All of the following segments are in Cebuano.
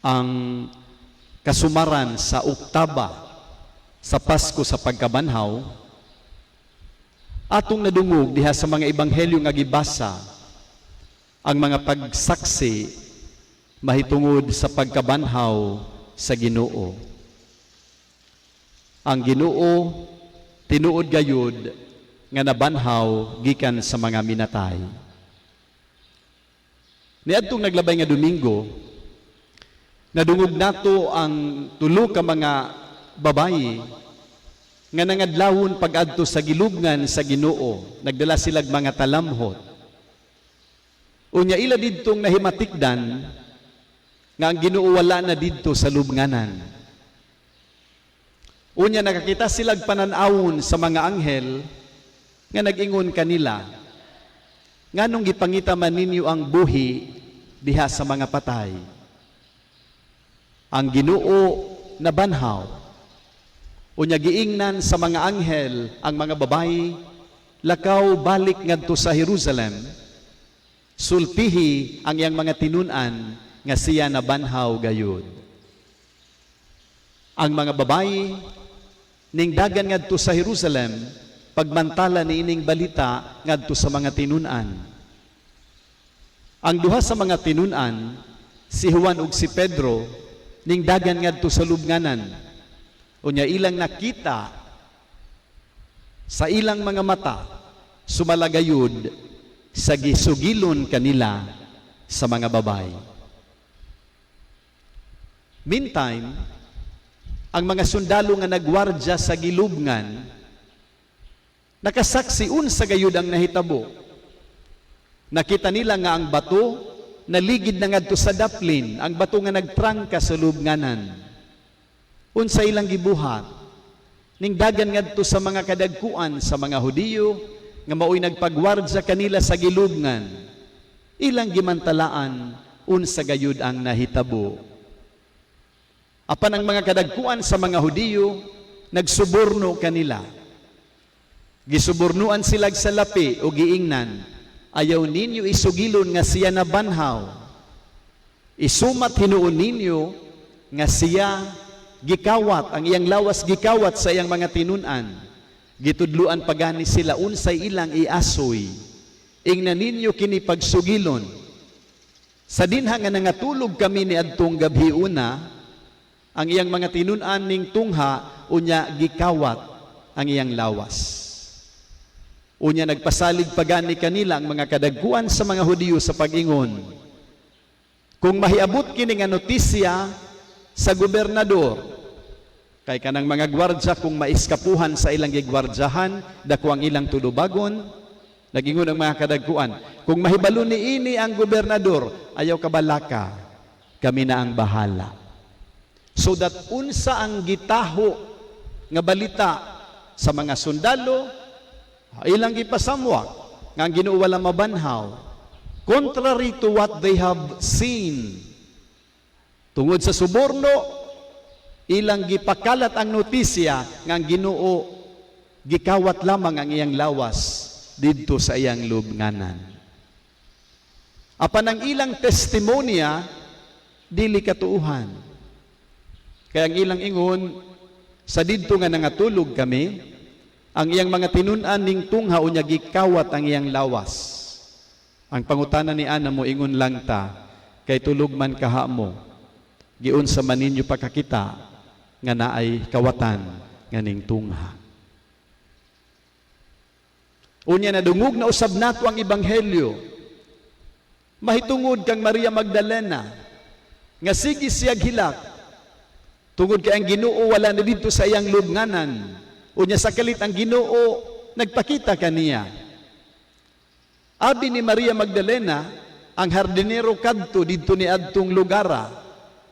Ang kasumaran sa oktaba sa Pasko sa Pagkabanhaw, atong nadungog diha sa mga ebanghelyo nga gibasa ang mga pagsaksi mahitungod sa pagkabanhaw sa Ginoo. Ang Ginoo tinuod gayud nga nabanhaw gikan sa mga minatay. Niadtong naglabay nga Domingo, nadungog nato ang tulo ka mga babayi nga nangadlawon pag-adto sa gilubngan sa Ginoo. Nagdala silag mga talamhot. Unya ila didtong nahimatikdan nga ang Ginoo wala na didto sa lubnganan. Unya nakakita silag panan-awon sa mga anghel nga nag-ingon kanila, "Nganong gipangita man ninyo ang buhi diha sa mga patay? Ang Ginoo nabanhaw." Unya giingnan sa mga anghel ang mga babayi, "Lakaw balik ngadto sa Jerusalem, sultihi ang iyang mga tinun-an nga siya nabanhaw gayud." Ang mga babayi ningdagan ngadto sa Jerusalem pagmantala niining balita ngadto sa mga tinun-an. Ang duha sa mga tinun-an, si Juan ug si Pedro, ningdagan ngadto sa lubnganan. Unya ilang nakita sa ilang mga mata sumala gayud sa gisugilon kanila sa mga babayi. Meantime, ang mga sundalo nga nagwardya sa gilubngan nakasaksi unsa gayud ang nahitabo. Nakita nila nga ang bato naligid na ngadto sa daplin, ang bato nga nagtrangka sa lubnganan. Unsa ilang gibuhat? Ningdagan ngadto sa mga kadagkuan sa mga Hudiyo nga maoy nagpagwardya kanila sa gilubngan. Ilang gimantalaan unsa gayud ang nahitabo. Apan ang mga kadagkuan sa mga Hudiyo nagsuborno kanila. Gisubornuan sila sa lapi o giingnan, "Ayaw ninyo isugilon nga siya nabanhaw. Isumat hinuon ninyo nga siya gikawat, ang iyang lawas gikawat sa iyang mga tinun-an." Gitudluan pagani sila unsay ilang iasoy. "Ingna ninyo kini pagsugilon. Sa dinha nga nangatulog kami ni adtong gabhi una, ang iyang mga tinun-an ning tungha, unya gikawat ang iyang lawas." Unya nagpasalig pagani kanila ang mga kadagkuan sa mga Hudiyo sa pag-ingon, "Kung mahiabot kini nga notisya sa gobernador, kay kanang mga gwardya kung maiskapuhan sa ilang gigwardyahan, dako ang ilang tulubagon." Nagingon ang mga kadagkuan, "Kung mahibalo ni ini ang gobernador, ayaw kabalaka, kami na ang bahala." So that unsa ang gitaho nga balita sa mga sundalo, ilang gipasamwak nga ang Ginoo wala mabanhaw, contrary to what they have seen. Tungod sa suborno, ilang gipakalat ang notisya nga ang Ginoo gikawat lamang ang iyang lawas didto sa iyang lubnganan. Apan ang ilang testimonya dili katuuhan. Kaya ang ilang ingon, "Sa didto nga nangatulog kami, ang iyang mga tinun-an ning tungha, unya gikawat ang iyang lawas." Ang pangutana ni Ana mo ingon lang ta, kay tulog man kaha mo, giunsa man ninyo pagkakita nga naay kawatan nga ning tungha? Unya nadungog na usab nato ang ebanghelyo mahitungod kang Maria Magdalena nga sige siya hilak tungod kay ang Ginoo wala na didto sa iyang lubnganan. Unya sa kalit ang Ginoo nagpakita kaniya. Abi ni Maria Magdalena, ang hardinero kadto didto ni adtong lugara.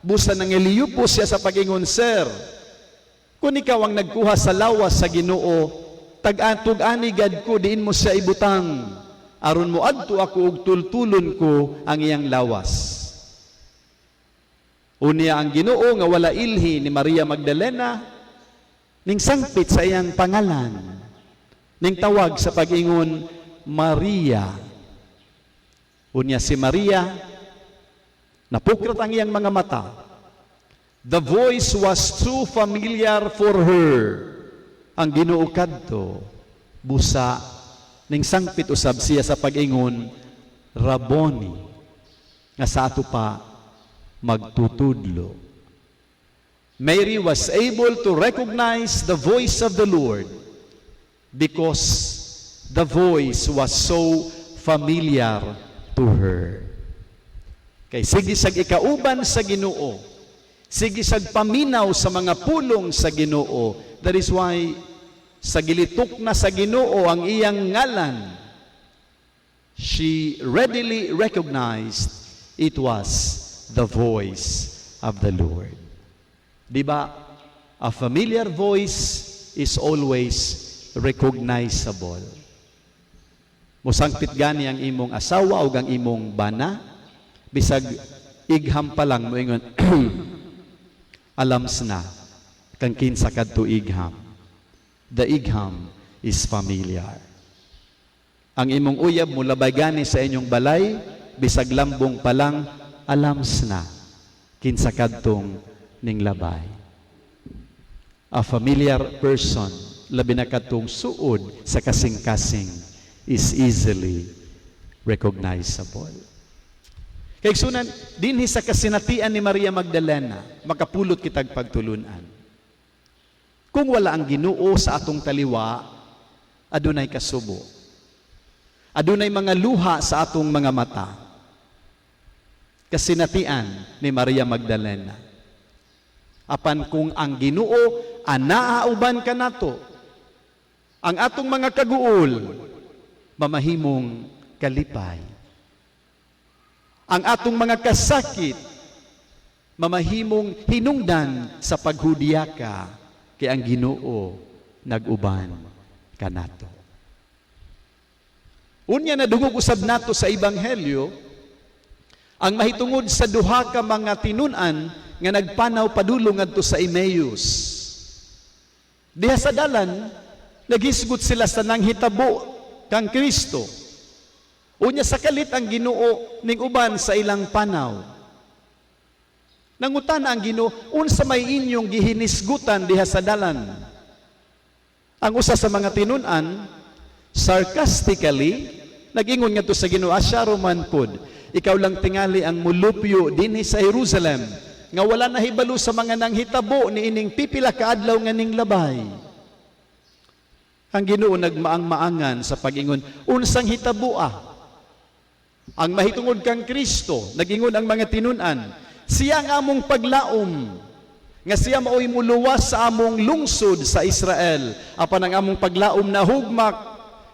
Busa nangiliyupo siya sa pag-ingon, "Sir, kung ikaw ang nagkuha sa lawas sa Ginoo, tag-tug-ani gad ko diin mo siya ibutang aron mo adto ako ug tultulon ko ang iyang lawas." Unya ang Ginoo nga wala ilhi ni Maria Magdalena ning sangpit sa iyang pangalan. Ning tawag sa pag-ingon, "Maria." Unya si Maria napukrat ang iyang mga mata. The voice was too familiar for her. Ang Ginoo kadto, busa ning sangpit usab siya sa pag-ingon, "Raboni," nga sa ato pa magtutudlo. Mary was able to recognize the voice of the Lord because the voice was so familiar to her. Kay sige sag ikauban sa Ginoo, sige sag paminaw sa mga pulong sa Ginoo. That is why sa gilitok na sa Ginoo ang iyang ngalan, she readily recognized it was the voice of the Lord. Di ba? A familiar voice is always recognizable. Musangpit gani ang imong asawa o ang imong bana, bisag igham pa lang, moingon, alams na kang kinsa kadto igham. The igham is familiar. Ang imong uyab mo labay gani sa inyong balay, bisag lambong pa lang, alams na kinsa kadtong ning labay. A familiar person, labi na kadtong suod sa kasing-kasing, is easily recognizable. Kay igsuonan, dinhi sa kasinatian ni Maria Magdalena, makapulot kitag pagtulunan. Kung wala ang Ginoo sa atong taliwa, adunay kasubo. Adunay mga luha sa atong mga mata. Kasinatian ni Maria Magdalena. Apan kung ang Ginoo anaa uban kanato, ang atong mga kaguol mamahimong kalipay. Ang atong mga kasakit mamahimong hinungdan sa paghudyaka kay ang Ginoo nag-uban kanato. Unya, nadungog usab nato sa Ebanghelyo ang mahitungod sa duha ka mga tinun-an nga nagpanaw padulong ngadto sa Emmaus. Diha sa dalan, naghisgot sila sa nanghitabo kang Kristo. Unya sa kalit, ang Ginoo ning uban sa ilang panaw. Nangutana ang Ginoo, "Unsa may inyong gihinisgutan diha sa dalan?" Ang usa sa mga tinun-an, sarcastically, nag-ingon ngadto sa Ginoo, "Asyaro man pod, ikaw lang tingali ang mulupyo dinhi sa Jerusalem nga wala nahibalo sa mga nanghitabo niining pipila ka adlaw nga ning labay." Ang Ginoo nagmaang-maangan sa pag-ingon, "Unsang hitabo ah?" "Ang mahitungod kang Kristo," nag-ingon ang mga tinun-an, "siya ang among paglaom, nga siya maoy muluwas sa among lungsod sa Israel. Apan ang among paglaom nahugmak,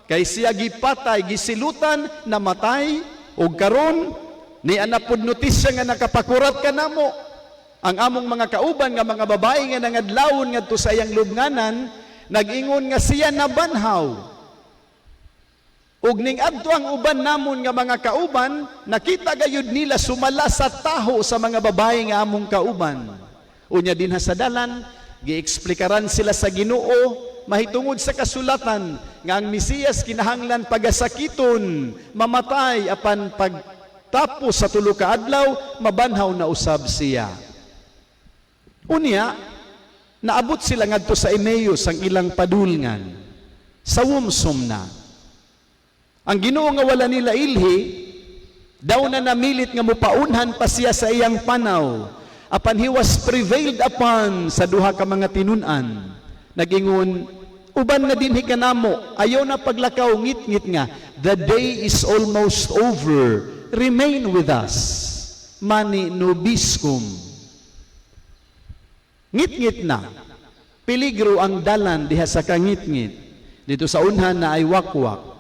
kay siya gipatay, gisilutan, namatay, ug karon ni anapod notisya nga nakapakurat kanamo. Ang among mga kauban nga mga babae nga nangadlawon ngadto sa iyang lubnganan, nag-ingon nga siya nabanhaw. Ug ning adto ang uban namon nga mga kauban, nakita gayud nila sumala sa taho sa mga babae nga among kauban." Unya dinha sa dalan, giexplikaran sila sa Ginoo mahitungod sa kasulatan nga ang Mesiyas kinahanglan pagasakiton, mamatay, apan pagtapos sa 3 ka adlaw mabanhaw na usab siya. Unya naabot sila ngadto sa Emmaus, ang ilang padulngan. Sa wumsum na. Ang Ginoo nga wala nila ilhi, daw na namilit nga mupaunhan pa siya sa iyang panaw. Apan he was prevailed upon sa duha ka mga tinun-an. Nagingon, "Uban na dinhi kanamo, ayaw na paglakaw ngit-ngit nga. The day is almost over. Remain with us. Mane nobiscum." Ngit-ngit na. Peligro ang dalan diha sa kangit-ngit. Dito sa unhan na ay wakwak.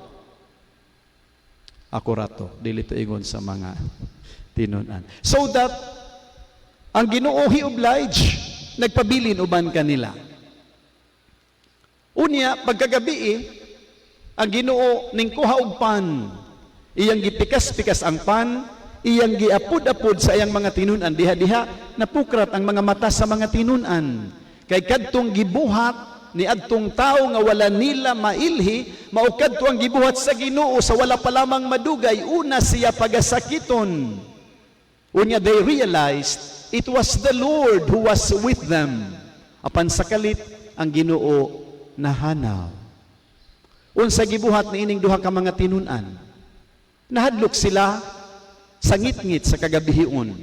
Ako rato, dili to ingon sa mga tinun-an. So that ang Ginoo, he oblige, nagpabilin uban kanila. Unya pagkagabi, ang Ginoo ningkuha og pan. Iyang gipikas-pikas ang pan, iyang giapod-apod sa iyang mga tinun-an. Diha-diha napukrat ang mga mata sa mga tinun-an. Kay kadtong gibuhat ni adtong tao nga wala nila mailhi, mao kadto ang gibuhat sa Ginoo sa wala pa lamang madugay una siya pagasakiton. Unya they realized it was the Lord who was with them. Apan sa kalit, ang Ginoo nahanaw. Unsa gibuhat ni ining duha ka mga tinun-an? Nahadlok sila sa ngitngit sa kagabihon.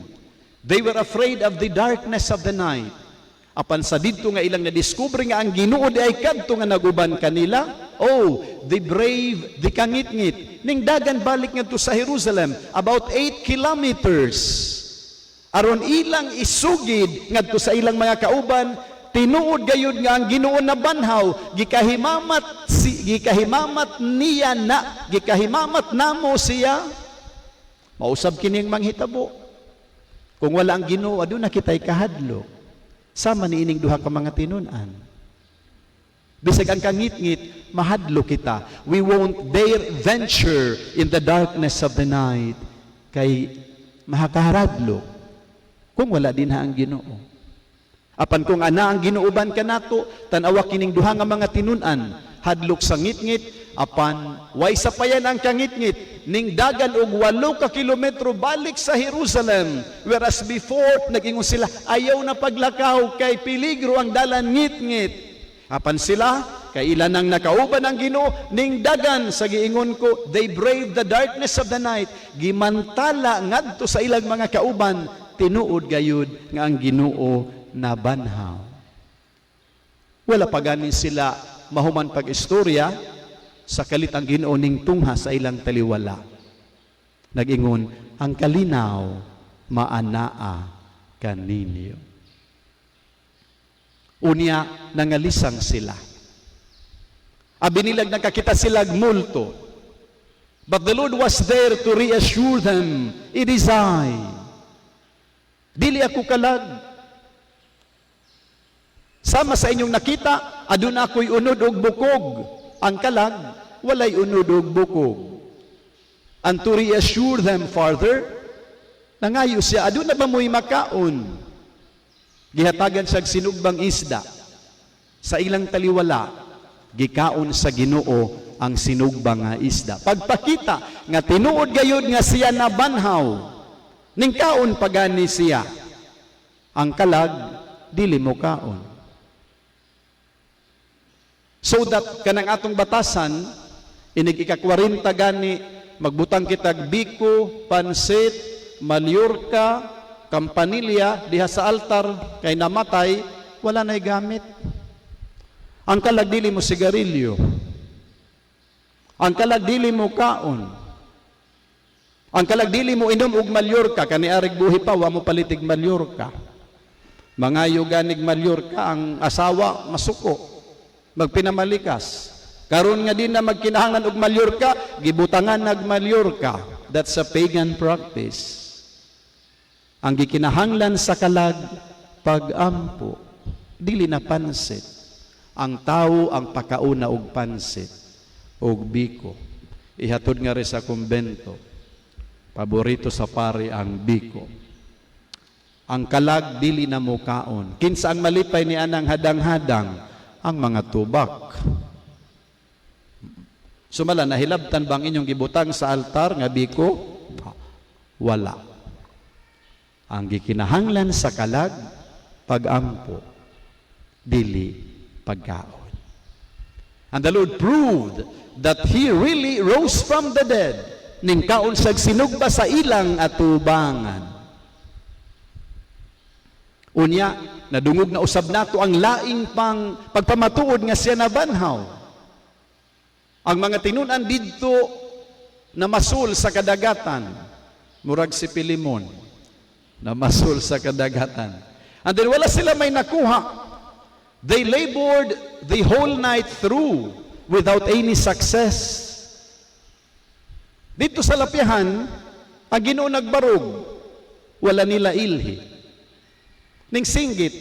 They were afraid of the darkness of the night. Apan sa didto nga ilang na-discover nga ang Ginoo diay kadto nga naguban kanila, oh, the brave, the kangitngit, ning dagan balik ngadto sa Jerusalem, about 8 kilometers. Aron ilang isugid ngadto sa ilang mga kauban, tinuod gayud nga ang Ginoo nabanhaw, gikahimamat niya na, gikahimamat namo siya. Mausab kining manghitabo. Kung wala ang Ginoo, aduna kitay kahadlok. Sama ni ining duha ka mga tinun-an. Bisag ang kangitngit, mahadlok kita. We won't dare venture in the darkness of the night kay mahakaharadlok kung wala din ha ang Ginoo. Apan kung ana ang Ginoo uban kanato, tan-awa kining duha nga mga tinun-an, hadlok sa ngitngit, apan way sapayan ang kangitngit, ning dagan og 8 ka kilometro balik sa Jerusalem. Whereas before, nag-ingon sila, "Ayaw na paglakaw kay peligro ang dalan, ngitngit." Apan sila, kay ilan ang nakauban ang Ginoo, ning dagan sa giingon ko, they braved the darkness of the night, gimantala ngadto sa ilang mga kauban, tinuod gayud nga ang Ginoo nabanhaw. Wala pa ganin sila mahuman pag-istorya, sa kalit ang Ginoo ning tungha sa ilang taliwala. Nag-ingon, "Ang kalinaw maanaa kaninyo." Unya, nangalisang sila. Abi nilag nakakita sila multo. But the Lord was there to reassure them, "It is I. Dili ako kalag. Sama sa inyong nakita, aduna ako'y unod og bukog. Ang kalag, walay unod og bukog." And to reassure them farther, nangayo siya, "Aduna ba mo'y makaon?" Gihatagan siya sinugbang isda. Sa ilang taliwala, gikaon sa Ginoo ang sinugbang nga isda. Pagpakita nga tinuod gayud nga siya nabanhaw, ning kaon pagani siya. Ang kalag, dili mo kaon. So that kanang atong batasan, inig ika-40 gani, magbutang kitag biko, pansit, Mallorca, kampanilya diha sa altar kay namatay, wala na'y gamit. Ang kalag, dili mo sigarilyo. Ang kalag, dili mo kaon. Ang kalag, dili mo inom og Mallorca kani arig buhi pa wa mo palitig Mallorca. Mangayo ganig Mallorca ang asawa, masuko. Magpinamalikas. Karon nga di na magkinahanglan og Mallorca, gibutangan nag Mallorca. That's a pagan practice. Ang gikinahanglan sa kalag, pagampo, dili na pansit. Ang tao ang pakauna og pansit og biko. Ihatod nga rin sa kumbento. Paborito sa pari ang biko. Ang kalag, dili na mo kaon. Kinsa ang malipay ni anang hadang-hadang? Ang mga tubak. Sumala, nahilabtan bang inyong gibutang sa altar nga biko? Wala. Ang gikinahanglan sa kalag, pagampo, dili pagkaon. And the Lord proved that He really rose from the dead. Ning kaon siyag sinugba sa ilang atubangan. Unya, nadungog na usab nato ang laing pang pagpamatuod nga siya nabanhaw. Ang mga tinunan didto na masul sa kadagatan, murag si Pilimon, na masul sa kadagatan. And then wala sila may nakuha. They labored the whole night through without any success. Dito sa lapyahan, ang Ginoo nagbarog, wala nila ilhi. Ning singgit,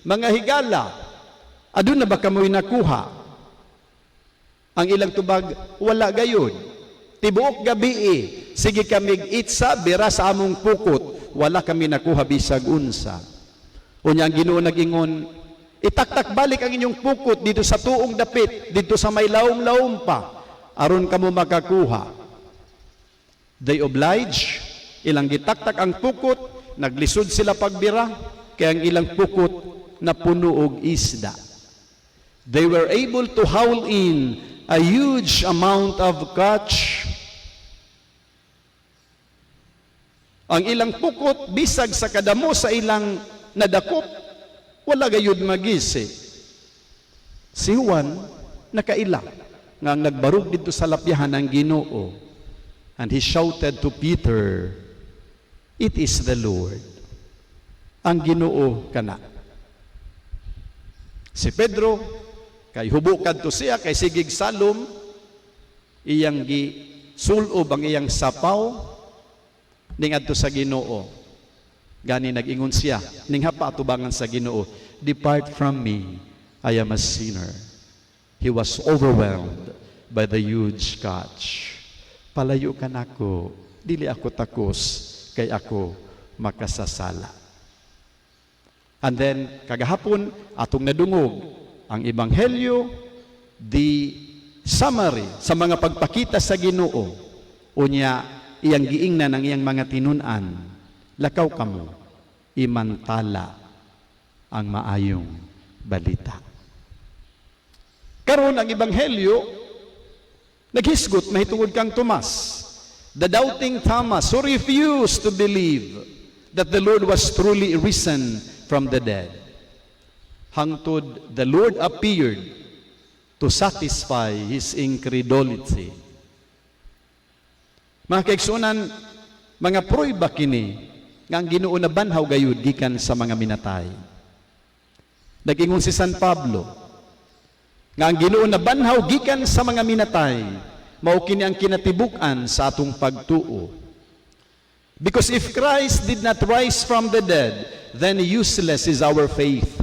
"Mga higala, aduna ba kamoy nakuha?" Ang ilang tubag, "Wala gayud. Tibuok gabi eh, sige kamig itsa, bira sa among pukot, wala kami nakuha bisag unsa." Unya ang Ginoo nag-ingon, "Itaktak balik ang inyong pukot dito sa tuong dapit, dito sa may laom-laom pa, aron kamo makakuha." They oblige, ilang gitaktak ang pukot. Naglisod sila pagbira kay ang ilang pukot napuno og isda. They were able to haul in a huge amount of catch. Ang ilang pukot, bisag sa kadamo sa ilang nadakop, wala gayud magisi. Si Juan nakaila nga ang nagbarog didto sa lapyahan ang Ginoo. And he shouted to Peter, "It is the Lord." Ang Ginoo kana. Si Pedro, kay hubo kadto siya, kay sigig salom, iyang gi sulob ang iyang sapaw ningadto sa Ginoo. Gani nag-ingon siya, ninghapa atubangan sa Ginoo, "Depart from me, I am a sinner." He was overwhelmed by the huge catch. Palayo ka nako, dili ako takos, kay ako makasasala. And then, kagahapon, atong nadungog ang Ebanghelyo, the summary sa mga pagpakita sa Ginoo. Unya, iyang giingnan ang iyang mga tinun-an, "Lakaw kamo, imantala ang maayong balita." Karon ang Ebanghelyo naghisgot mahitungod kang Tomas, the doubting Thomas who refused to believe that the Lord was truly risen from the dead, hangtod the Lord appeared to satisfy his incredulity. Mga kaigsuonan, mga prueba kini nga ang Ginoo nabanhaw gayud gikan sa mga minatay. Nag-ingon si San Pablo nga ang Ginoo nabanhaw gikan sa mga minatay, mao kini ang kinatibuk-an sa atong pagtuo. Because if Christ did not rise from the dead, then useless is our faith.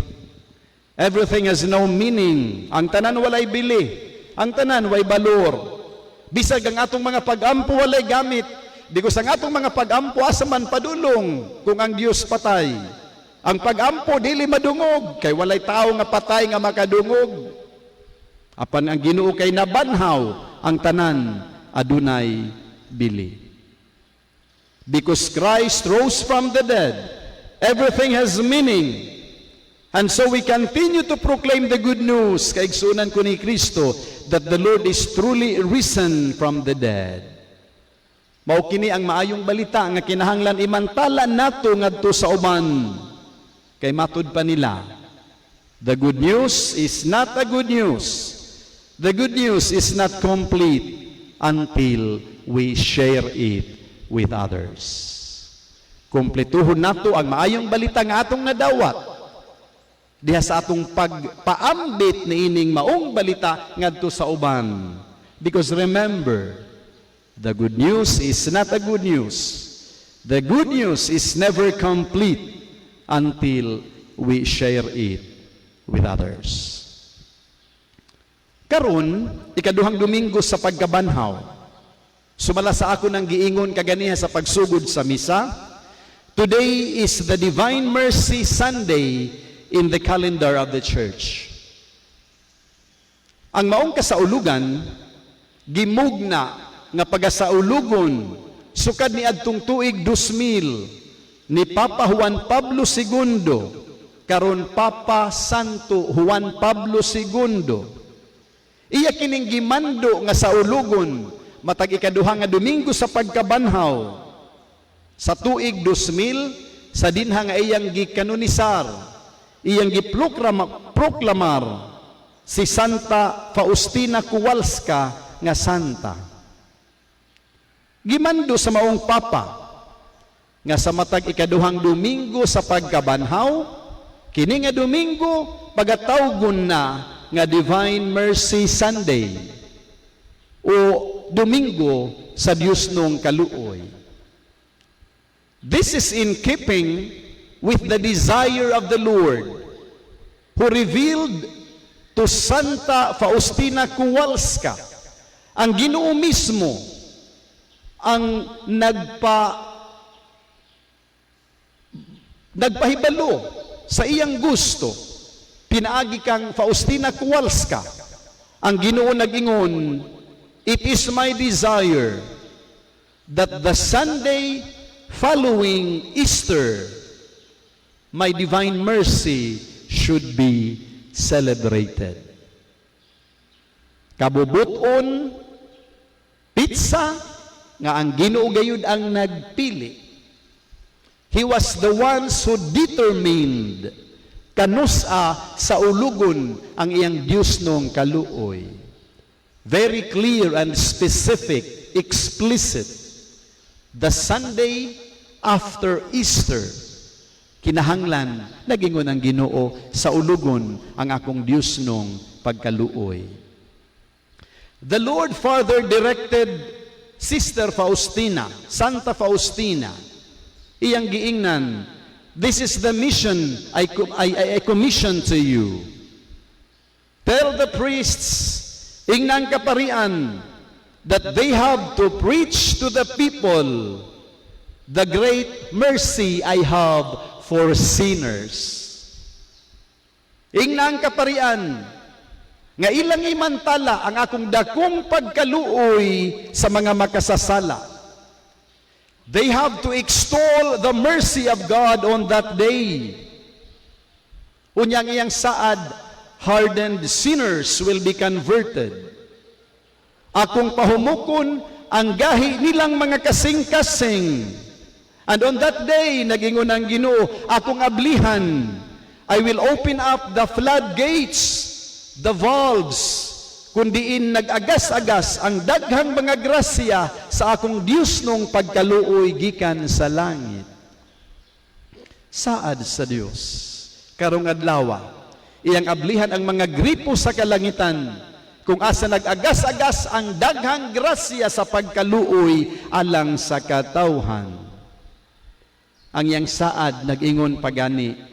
Everything has no meaning. Ang tanan walay bili. Ang tanan way balor. Bisag ang atong mga pag-ampo walay gamit. Because ang atong mga pag-ampo, asa man padulong kung ang Dios patay? Ang pag-ampo dili madungog kay walay tawo nga patay nga makadungog. Apan ang Ginoo kay nabanhaw, ang tanan adunay bili. Because Christ rose from the dead, everything has meaning. And so we continue to proclaim the good news, kaigsuonan ko ni Kristo, that the Lord is truly risen from the dead. Mao kini ang maayong balita nga kinahanglan imantala nato ngadto sa uban. Kay matud pa nila, the good news is not a good news. The good news is not complete until we share it with others. Kompletuhon nato ang maayong balita nga atong nadawat diha sa atong pagpaambit niining maong balita ngadto sa uban. Because remember, the good news is not a good news. The good news is never complete until we share it with others. Karon, ikaduhang Domingo sa pagkabanhaw. Sumala sa ako ng giingon kaganiha sa pagsugod sa misa, today is the Divine Mercy Sunday in the calendar of the Church. Ang maong kasaulugan, gimugna nga pagasaulugon sukad ni adtong tuig 2000 ni Papa Juan Pablo II, karon Papa Santo Juan Pablo II. Iya kining gimando nga saulugon matag ikaduha nga Domingo sa pagkabanhaw sa tuig 2000, sa dinha nga iyang gikanonisar, iyang giproklamar si Santa Faustina Kowalska nga santa. Gimando sa maong papa nga sa matag ikaduhang Domingo sa pagkabanhaw, kini nga Domingo pagatawgon na nga Divine Mercy Sunday o Domingo sa Dios nung kaluoy. This is in keeping with the desire of the Lord who revealed to Santa Faustina Kowalska. Ang Ginoo mismo ang nagpahibalo sa iyang gusto pinaagi kang Faustina Kowalska. Ang Ginoo nag-ingon, "It is my desire that the Sunday following Easter, my divine mercy should be celebrated. Kabubuton, petsa nga ang Ginoo gayud ang nagpili. He was the ones who determined kanusa saulugon ang iyang Diyosnong kaluoy. Very clear and specific, explicit. The Sunday after Easter, kinahanglan nagingon ang Ginoo, saulugon ang akong Diyosnong pagkaluoy. The Lord further directed Sister Faustina, Santa Faustina, iyang giingnan, "This is the mission I commission to you. Tell the priests, ingnan kaparian, that they have to preach to the people the great mercy I have for sinners." Ingnan kaparian, nga ilang imantala ang akong dakong pagkaluoy sa mga makasasala. They have to extol the mercy of God on that day. Unyang iyang saad, hardened sinners will be converted. Akong pahumukon ang gahi nilang mga kasing-kasing. And on that day, nagingon ang Ginoo, akong ablihan, I will open up the floodgates, the valves, kundiin nag-agas-agas ang daghang mga grasya sa akong Diyosnong pagkaluoy gikan sa langit. Saad sa Dios. Karong adlaw, iyang ablihan ang mga gripo sa kalangitan kung asa nag-agas-agas ang daghang grasya sa pagkaluoy alang sa katawhan. Ang iyang saad nag-ingon pagani,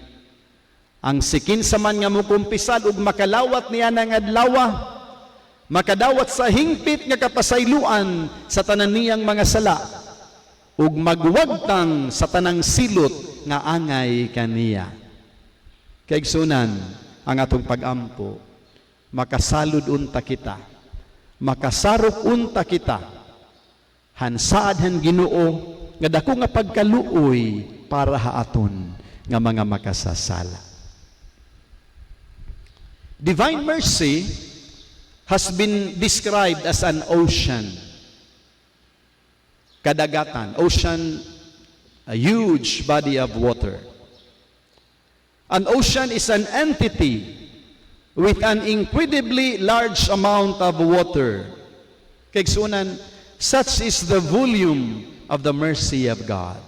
ang sikinsa man nga mukumpisal ug makalawat niya ng adlaw, makadawat sa hingpit nga kapasayloan sa tanan niyang mga sala ug magwagtang sa tanang silot nga angay kaniya. Kaigsunan, ang atong pagampo, makasalud unta kita, makasarok unta kita, han saad han Ginoo nga dako nga pagkaluoy para ha aton nga mga makasasala. Divine mercy has been described as an ocean. Kadagatan, ocean, a huge body of water. An ocean is an entity with an incredibly large amount of water. Kaigsunan, such is the volume of the mercy of God.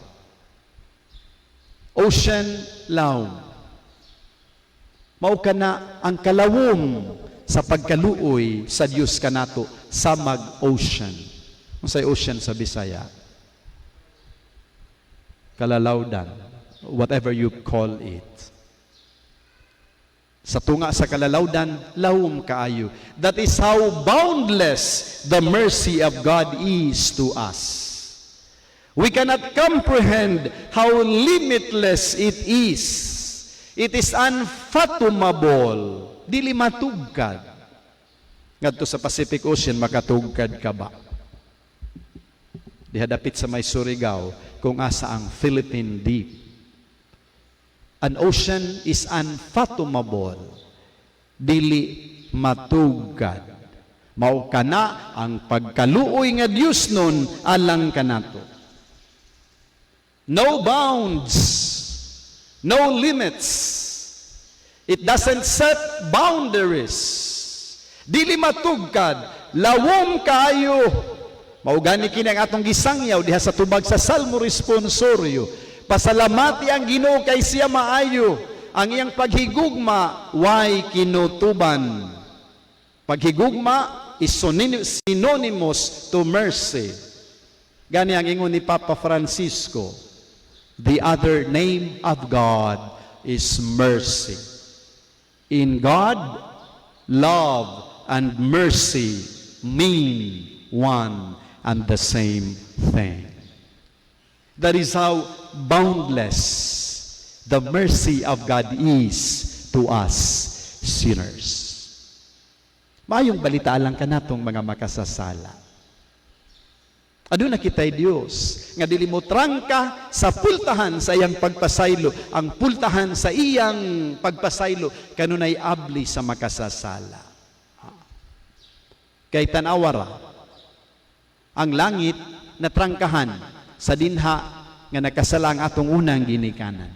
Ocean, lawom. Mao kana ang kalawom sa pagkaluoy sa Dios kanato sa mag-ocean. Unsay ocean sa Bisaya? Kalalawdan, whatever you call it. Sa tunga sa kalalawdan, lawom kaayo. That is how boundless the mercy of God is to us. We cannot comprehend how limitless it is. It is unfathomable. Dili matugkad. Ngadto sa Pacific Ocean, makatugkad ka ba? Diha dapit sa may Surigao, kung asa ang Philippine Deep. An ocean is unfathomable. Dili matugkad. Mao kana ang pagkaluoy nga Dios nun alang kanato. No bounds, no limits. It doesn't set boundaries. Dili matugkad, lawom kaayo. Mao gani kini ang atong gisangyaw diha sa tubag sa Salmo Responsorio. Pasalamati ang Ginoo kay siya maayo. Ang iyang paghigugma way kinutuban. Paghigugma is synonymous to mercy. Gani ang ingon ni Papa Francisco, "The other name of God is mercy. In God, love and mercy mean one and the same thing." That is how boundless the mercy of God is to us sinners. Maayong balita lang kanatong mga makasasala. Aduna kita'y Diyos nga dili mo trangka sa pultahan sa iyang pagpasaylo. Ang pultahan sa iyang pagpasaylo kanunay abli sa makasasala. Kay tan-awara, ang langit natrangkahan sa dinha nga nakasala ang atong unang ginikanan.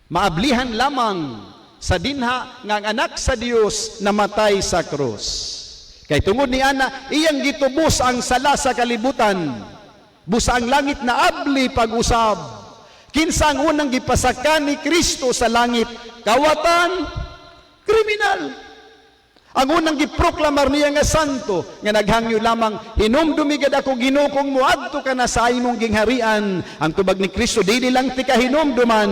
Maablihan lamang sa dinha nga ang anak sa Dios namatay sa krus. Kay tungod ni ana, iyang gitubos ang sala sa kalibutan. Busa ang langit na abli pag-usab. Kinsa ang unang gipasakan ni Kristo sa langit? Kawatan, kriminal. Ang unang giproklamar niya nga santo, nga naghangyo lamang, "Hinumdumi gad ako, Ginoo, kung muadto ka na sa imong gingharian." Ang tubag ni Kristo, "Dili lang tika hinumduman.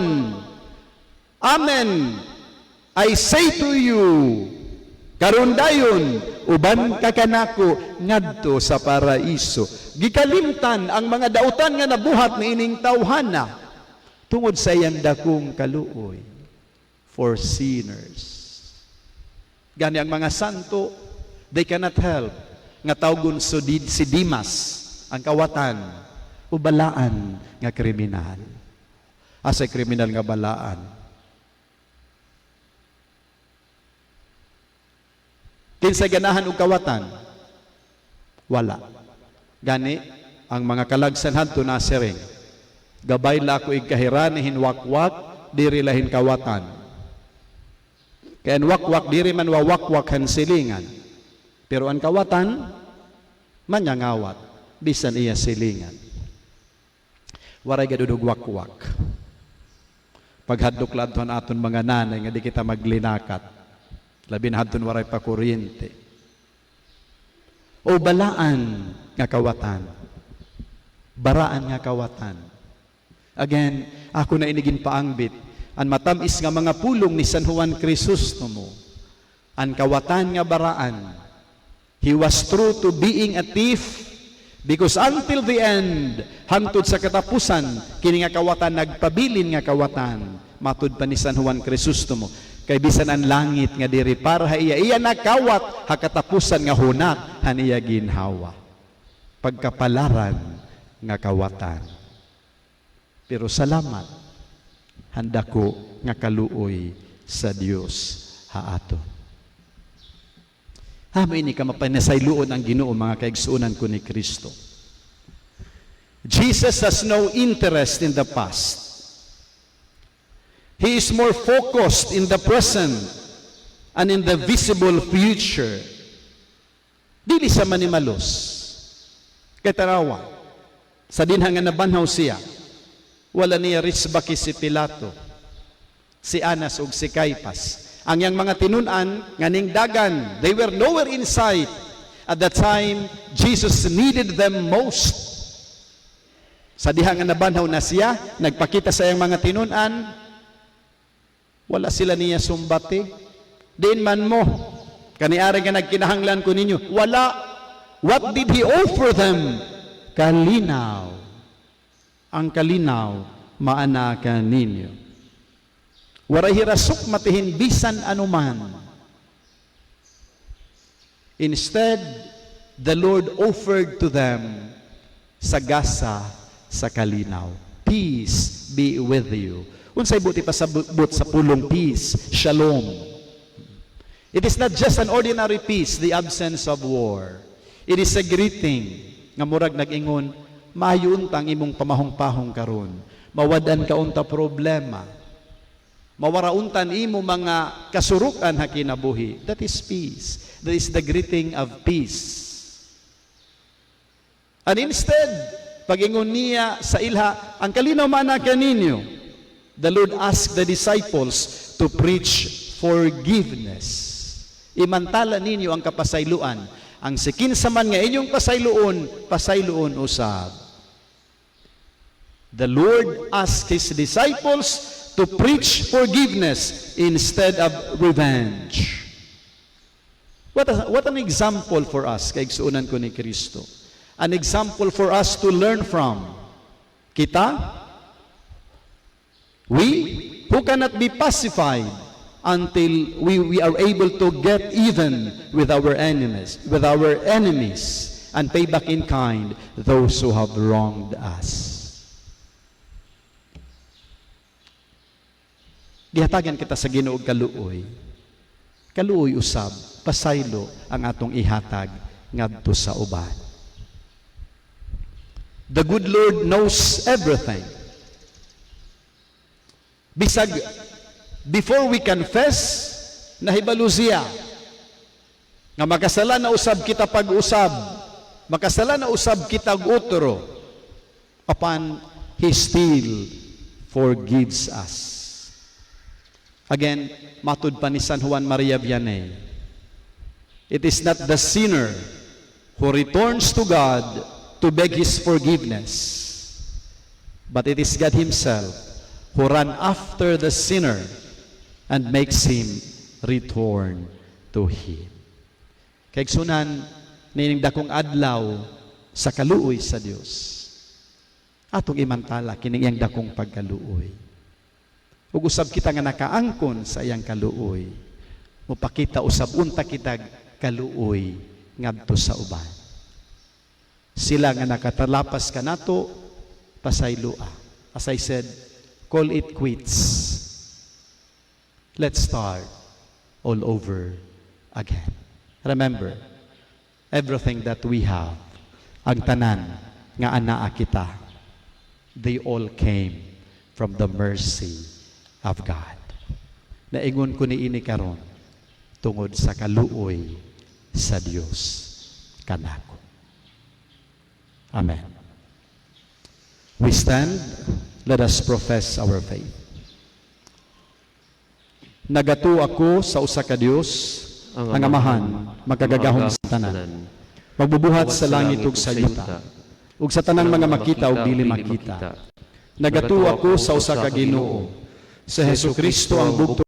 Amen. I say to you, karon dayon, uban ka kanako ngadto sa paraiso." Gikalimtan ang mga dautan nga nabuhat ni ining tawhana tungod sa iyang dakong kaluoy for sinners. Gani ang mga santo, they cannot help nga tawgon so si Dimas, ang kawatan, o balaan nga kriminal. Asa kriminal nga balaan? Kinsa ganahan og kawatan? Wala. Gani ang mga kalagsan hadto nasiring. Gabay la ako igkahirani hinwakwak, diri lahin kawatan. Kaya ang wakwak, diri man wawakwak han silingan. Pero ang kawatan, manyangawat, bisan iya silingan. Waray gadudog wakwak. Paghadlok ladtuan aton mga nanay nga di kita maglinakat. Labi na hadton waray pa kuryente. O balaan nga kawatan. Baraan nga kawatan. Again, ako na inigin paangbit ang matamis nga mga pulong ni San Juan Crisostomo. Ang kawatan nga baraan. He was true to being a thief because until the end, hangtod sa katapusan, kini nga kawatan nagpabilin nga kawatan. Matud pa ni San Juan Crisostomo. Kay bisan ang langit nga diri para ha iya, iya nakawat ha katapusan nga hunak han iya ginhawa. Pagkapalaran nga kawatan. Pero salamat handako nga kaluoy sa Dios ha ato. Amo ini ka mapanasayloon ang Ginoo, mga kaigsuonan ko ni Kristo. Jesus has no interest in the past. He is more focused in the present and in the visible future. Dili sa manimalos. Kay tarawa, sa dinha nga nabanhaw siya, wala niya risbaki si Pilato, si Anas ug si Caiphas. Ang iyang mga tinun-an nga ning dagan, they were nowhere in sight at the time Jesus needed them most. Sa diha nga nabanhaw na siya, nagpakita sa iyang mga tinun-an, wala sila niya sumbati. "Diin man mo, kaniari nga nagkinahanglan ko ninyo." Wala. What did he offer them? Kalinaw. Ang kalinaw, maanaka ninyo. Waray hirasok matihin bisan anuman. Instead, the Lord offered to them sagasa sa kalinaw. "Peace be with you." Unsay buot ipasabot sa pulong peace? Shalom. It is not just an ordinary peace, the absence of war. It is a greeting nga murag nag-ingon, "Maayo unta ang imong pamahong-pahong karon. Mawad-an ka unta problema. Mawara untan imo mga kasurukan ha kinabuhi." That is peace. That is the greeting of peace. And instead, pagingon niya sa ilha, "Ang kalinaw man kaninyo," the Lord asked the disciples to preach forgiveness. "Imantala ninyo ang kapasayloan. Ang sikinsa man nga inyong pasayloon, pasayloon usab." The Lord asked His disciples to preach forgiveness instead of revenge. What an example for us, kaigsuonan ko ni Kristo. An example for us to learn from. Kita, we who cannot be pacified until we are able to get even with our enemies. With our enemies. and pay back in kind those who have wronged us. Gihatagan kita sa Ginoo og kaluoy. Kaluoy usab, pasaylo ang atong ihatag ngadto sa uban. The good Lord knows everything. Bisag before we confess, nahibalo siya nga makasala na usab kita pag-usab, makasala na usab kita og otro, apan He still forgives us. Again, matud pa ni San Juan Maria Vianney, it is not the sinner who returns to God to beg His forgiveness, but it is God Himself who run after the sinner and makes him return to Him. Kaigsuonan, niining dakong adlaw sa kaluoy sa Dios, atong imantala kining iyang dakong pagkaluoy. Ug usab kita nga nakaangkon sa iyang kaluoy, mupakita usab unta kitag kaluoy ngadto sa uban. Sila nga nakatalapas kanato, pasayloa. As I said, call it quits. Let's start all over again. Remember, everything that we have, ang tanan nga anaa kita, they all came from the mercy of God. Naingon ko niini karon tungod sa kaluoy sa Dios kanako. Amen. We stand, let us profess our faith. Nagatuo ako sa usa ka Dios, ang Amahan, makagagahom sa tanan, magbubuhat sa langit ug sa yuta, ug sa tanang mga makita ug dili makita. Nagatuo ako sa usa ka Ginoo, sa Hesukristo, ang bugto